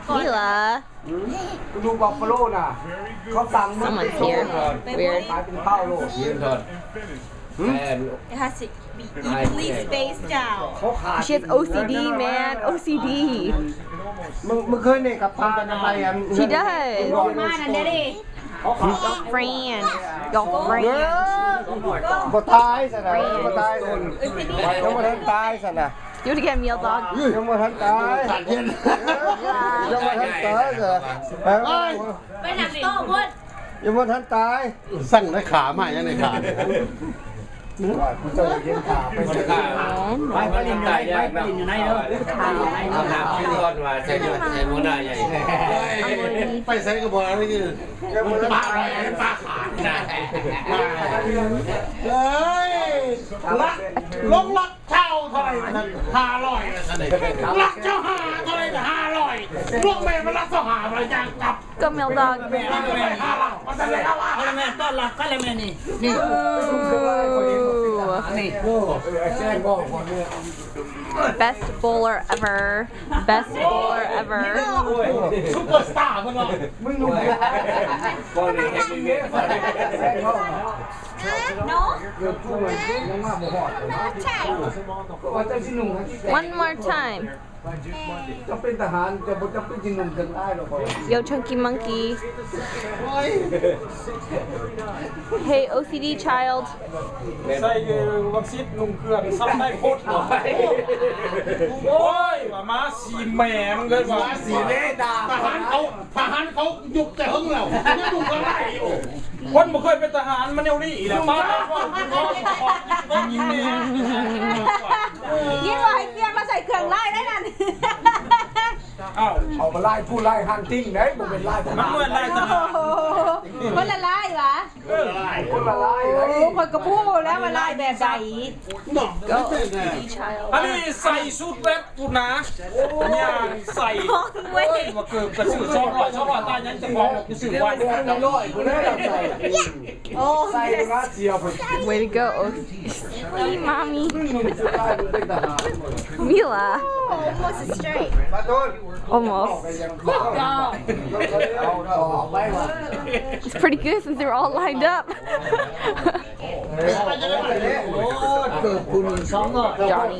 Mila. ດູບັບຟາໂລນະ ເຂົາສັ່ງ Someone's here. Weird. ຂາຍເປັນເພົາໂລດ. It has to be evenly spaced out. ເຂົາຂາຍ She has O C D, man. O C D. ມື້ ມື້ຄືນນີ້ກັບພາກັນໄປອັນ She does. ມານັ້ນເດ້. Your friend. Your friend. ບໍ່ຕາຍຊັ້ນນະ ບໍ່ຕາຍຊັ້ນນະ ຍັງບໍ່ທັນຕາຍຊັ້ນນະ. Do it again, Meal Dog. ຍັງບໍ່ທັນຕາຍ ຍັງບໍ່ທັນຕາຍຊັ້ນນະ ໄປນັ່ງໂຕະພຸ້ນ ຍັງບໍ່ທັນຕາຍ. ສັ່ງໄດ້ຂາມາຍັງໄດ້ຂາ ເຈົ້າເຫັນຂາໄປ ໄປ ໄປຫຼິ້ນຢູ່ໃນ ໄປຫຼິ້ນຢູ່ໃນເດີ. ເອົາຖາມຊື່ກ່ອນວ່າໃສ່ ໃສ່ຫົວໜ້າໃຫຍ່ ໄປໃສກໍບໍ່ໄດ້ ປາ ປາຂາດນະ. ເອີຍ ລັກ ລົງລັກເຊົ່າເທົ່າໃດວ່າຊັ້ນ ຫ້າຮ້ອຍວ່າຊັ້ນ. ລັກເຈົ້າຫາເທົ່າໃດກໍຫ້າຮ້ອຍ ລູກແມ່ມາລັກເຈົ້າຫາ ວ່າຢ່າງກັບ Go, Meal Dog. ແມ່ ແມ່ ແມ່ ຕ້ອນຮັບກັນແລ້ວແມ່ນີ້ ນີ້ ນີ້ Best bowler ever. Best bowler ever. ຊຸບເປີສະຕາເພິ່ນວ່າ One more time. ເຈົ້າເປັນທະຫານ ເຈົ້າບໍ່ຈຳເປັນຊິນຸ່ງເຄື່ອງຫຼາຍດອກ. Yo, Chunky Monkey. Hey, O C D child. ໃສ່ວັກຊິດນຸ່ງເຄື່ອງຊ້ຳໄດ້ໂພດ. ໂອ້ຍ ວ່າມາສີແມ່ມເລີຍວ່າ ມາສີແມ່ດາ ທະຫານເຂົາ ທະຫານເຂົາຍຸບແຕ່ເຫິງແລ້ວ ຍັງນຸ່ງເຄື່ອງຫຼາຍຢູ່. ຄົນບໍ່ເຄີຍເປັນທະຫານມັນແນວນີ້ແຫຼະ. ປ້າ ຍິງວ່າໃຫ້ປຽກແລ້ວໃສ່ເຄື່ອງຫຼາຍໄດ້ນັ້ນ. ອ້າວ ເອົາມາລາຍຜູ້ລາຍຮັນຕິງໄດ໋ ບໍ່ແມ່ນລາຍທະຫານ ມັນບໍ່ແມ່ນລາຍທະຫານ ຄົນລະລາຍຫວາ. ເອີ ຄົນລະລາຍ ໂອ້ ຂ້ອຍກໍບໍ່ຮູ້ແລ້ວວ່າລາຍແບບໃດ. Go, O C D child. ອັນນີ້ໃສ່ຊຸດແບບ ພຸ້ນນະ ຍ່າງໃສ່ ໂອ້ຍ ວ່າເກີບກະຊື້ສອງຮ້ອຍ ສອງຮ້ອຍ ຕາຍຍັງຈະບອກວ່າກູຊື້ໄວ້. Way to go, O C D. Mommy. Mila. Almost. It's pretty good since they were all lined up. ໂອ້ ເກີບຄູນສອງເນາະ. Johnny.